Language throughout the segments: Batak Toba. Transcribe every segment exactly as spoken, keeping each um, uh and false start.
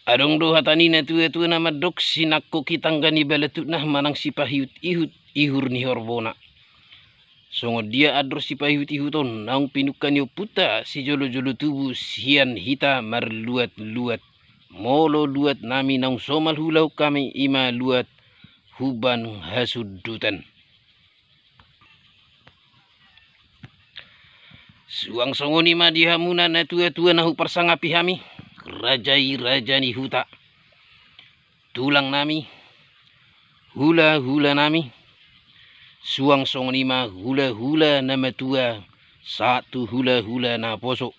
Adong do hata ni na tua-tua na mandok, sinangkok i tangga ni balatutna manang sipaihut-ihut ihur ni horbona. Songon dia andor sipaihut-ihut on naung pinungka ni ompunta sijolo-jolo tubu sian hita marluat-luat. Molo luat nami naung somal huulahon hami, i ma luat huban hasundutan. Suang songon i ma di hamuna na tua-tua na huparsangapi hami, raja i raja ni huta, tulang nami, hula-hula nami, suang songon i ma hula-hula na matua sahat tu hula-hula na poso.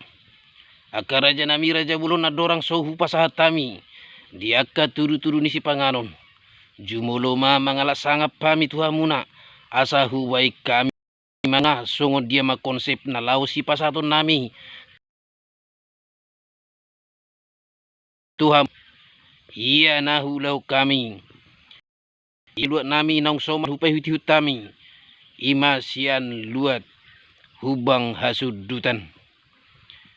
Angka raja nami raja bolon andorang so hupasahat hami di angka tudu-tudu ni sipanganon, jumolo ma mangalap sangap hami tu hamuna, asa hubaen hami mangan songon dia ma konsep na laho sipasahaton nami tu ham. Ia na huulahon hami, i luat nami naung somal hupaihut-ihut hami, i ma sian luat huban hasundutan.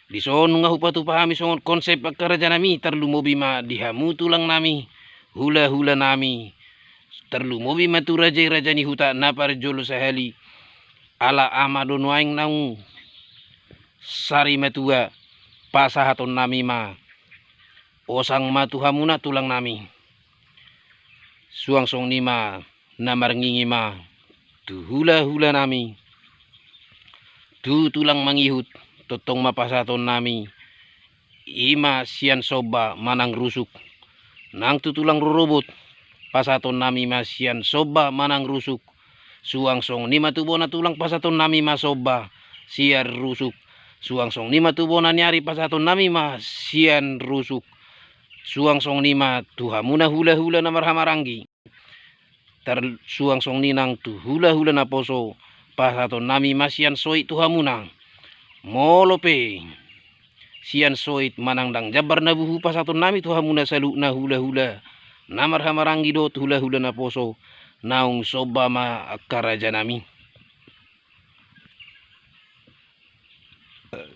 Dison nunga hupatupa hami songon konsep angka raja nami, tarlumobi ma di hamu tulang nami, hula-hula nami, tarlumobi ma tu raja i raja ni huta na parjolo sahali, ala ama do nuaeng naung sari matua, pasahaton nami ma, osang ma tu hamuna tulang nami. Suang songon i ma na marngingi ma tu hula-hula nami, tu tulang mangihut, tongtong ma pasahaton nami, i ma sian somba manang rusuk. Nang tu tulang rorobot, pasahaton nami ma sian somba manang rusuk. Suang songon i ma tu bona tulang, pasahaton nami ma somba sian rusuk. Suang songon i ma tu bona ni ari, pasahaton nami ma sian rusuk. Suang songon i ma tu hamuna hula-hula na marhahamaranggi. Tar-, suang songon i nang tu hula-hula na poso, pasahaton nami ma sian soit tu hamuna. Molo pe sian soit manang ndang jambar na buhu, pasahaton nami tu hamuna saluhutna hula-hula na marhahamaranggi dohot hula-hula na poso, naung somba ma angka raja nami.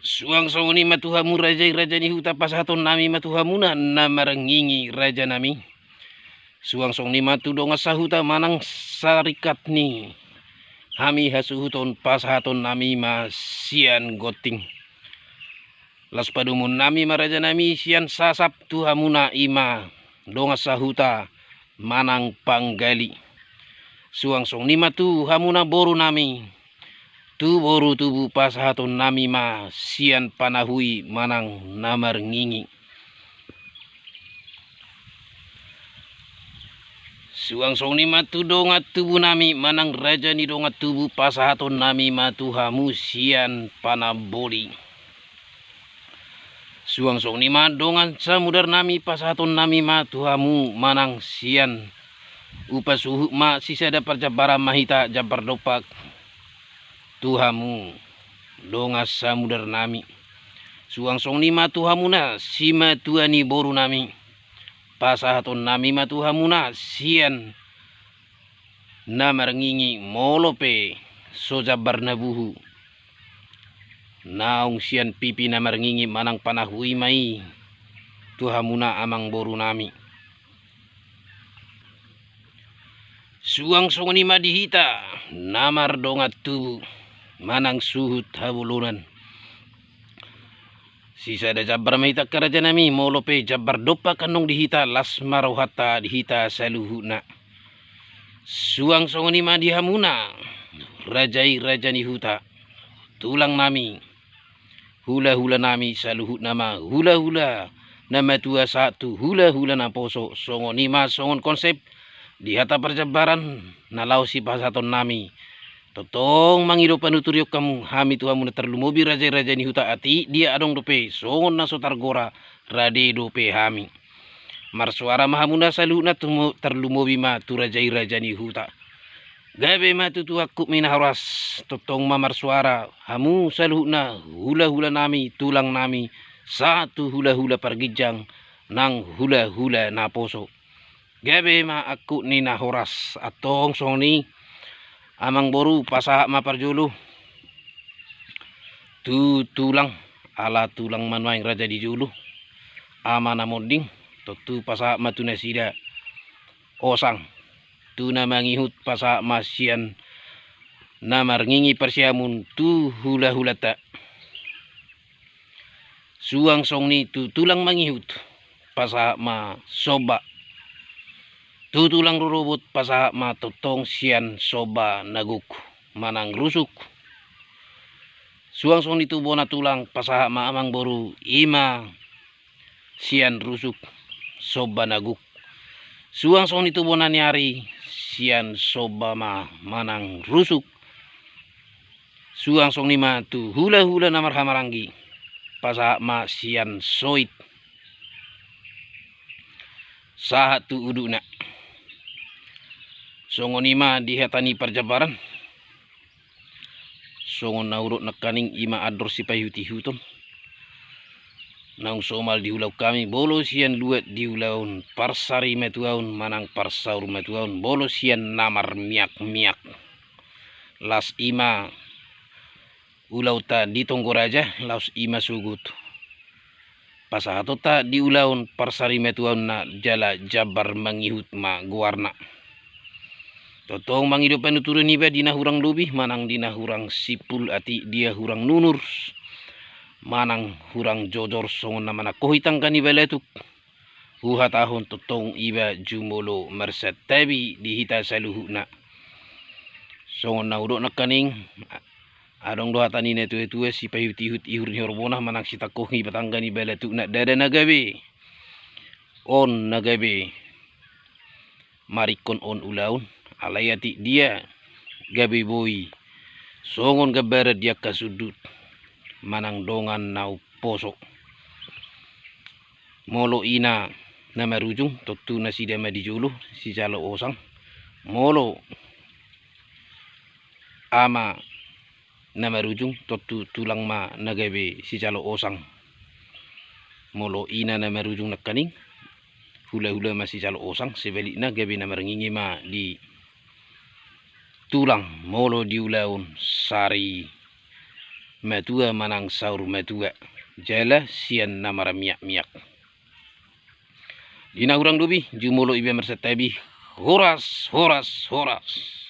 Suang songon i ma tu hamu raja i raja ni huta, pasahaton nami ma tu hamuna na marngingi raja nami. Suang songon i ma tu dongan sahuta manang saringkat ni hami hasuhuton, pasahaton nami ma sian gonting. Laos padomuhon nami ma raja nami sian sasap tu hamuna, i ma dongan sahuta manang panggali. Suang songon i ma tu hamuna boru nami, tu boru tubu, pasahaton nami ma sian panahui manang na marngingi. Suang songon i ma tu dongan tubu nami manang raja ni dongan tubu, pasahaton nami ma tu hamu sian panamboli. Suang songon i ma dongan samudar nami, pasahaton nami ma tu hamu manang sian upa suhut ma sisada parjambaran ma hita jambar dompak tu hamu dongan samudar nami. Suang songon i ma tu hamuna simatua ni boru nami, pasahaton nami ma tu hamuna sian na marngingi, molo pe so jambar na buhu, naung sian pipi na marngingi manang panahui ma i tu hamuna amang boru nami. Suang songon i ma di hita na mardongan tubu manang suhut habolonan. Sisada jambar ma hita angka raja nami, molo pe jambar dompak annon di hita, las ma rohanta di hita saluhutna. Suang songon i ma di hamuna raja i raja ni huta, tulang nami, hula-hula nami, saluhutna ma hula-hula na matua sahat tu hula-hula na poso. Songon i ma songon konsep di hata parjambaran na laho sipasahaton nami. Tongtong mangido panuturion hamu hami tu hamu na tarlumobi raja i raja ni huta, atik dia adong dope songon na so targora, rade dope hami. Marsoara ma hamuna saluhutna, tumo-, tarlumobi ma tu raja i raja ni huta. Gabe ma tutu angkup ni na horas, tongtong ma marsoara hamu saluhutna, hula-hula nami, tulang nami, sahat tu hula-hula parginjang nang hula-hula na poso. Gabe ma angkup ni na horas. Antong songon i, amang boru, pasahat ma parjolo tu tulang, ala tulang ma nuaeng raja di jolo, ama na monding. tontu pasahat ma tu nasida osang. Tu na mangihut pasahat ma sian na marngingi parsiamun tu hulahulanta. Suang songon i tu tulang mangihut pasahat ma somba. Tu tulang rorobot pasahat ma tongtong sian somba na gok manang rusuk. Suang songon i tu bona tulang pasahat ma amangboru, i ma sian rusuk somba na gok. Suang songon i tu bona ni ari sian somba ma manang rusuk. Suang songon i ma tu hulahula na marhahamaranggi pasahat ma sian soit sahat tu udutna. Songon i ma di hata ni parjambaran. Songon na hudok nangkaning, i ma andor sipaihutihuton naung somal di ulaon hami, molo sian luat di ulaon parsarimatuaon manang parsaurmatuaon, molo sian na marmiakmiak, laos i ma ulaonta di Tonggo Raja, laos i ma sogot pasahatonta di ulaon parsarimatuaonna jala jambar mangihut ma goarna. Tongtong mangido panuturan iba di na hurang lobi manang di na hurang simpul, atik dia hurang nunur manang hurang jojor songon na manangkohi tangga ni balatuk. Huhatahon tongtong iba jumolo marsantabi di hita saluhutna. Songon na hudok nangkaning, adong do hata ni natuatua, sipaihutihut ihur ni horbona manang sitangkohi batangga ni balatukna, ndada na gabe on na gabe maringkon on ulaon, alai atik dia gabe boi songon gambaran di angka sundut manang dongan na umposo. Molo ina na marujung, tontu nasida ma di jolo sijalo osang. Molo ama na marujung, tontu tulang ma na gabe sijalo osang. Molo ina na marujung nangkaning, hulahula ma sijalo osang, sebalikna gabe na marngingi ma di tulang molo di ulaon sarimatua manang saurmatua jala sian na marmiakmiak. Di na hurang lobi, jumolo iba marsantabi. Horas, horas, horas.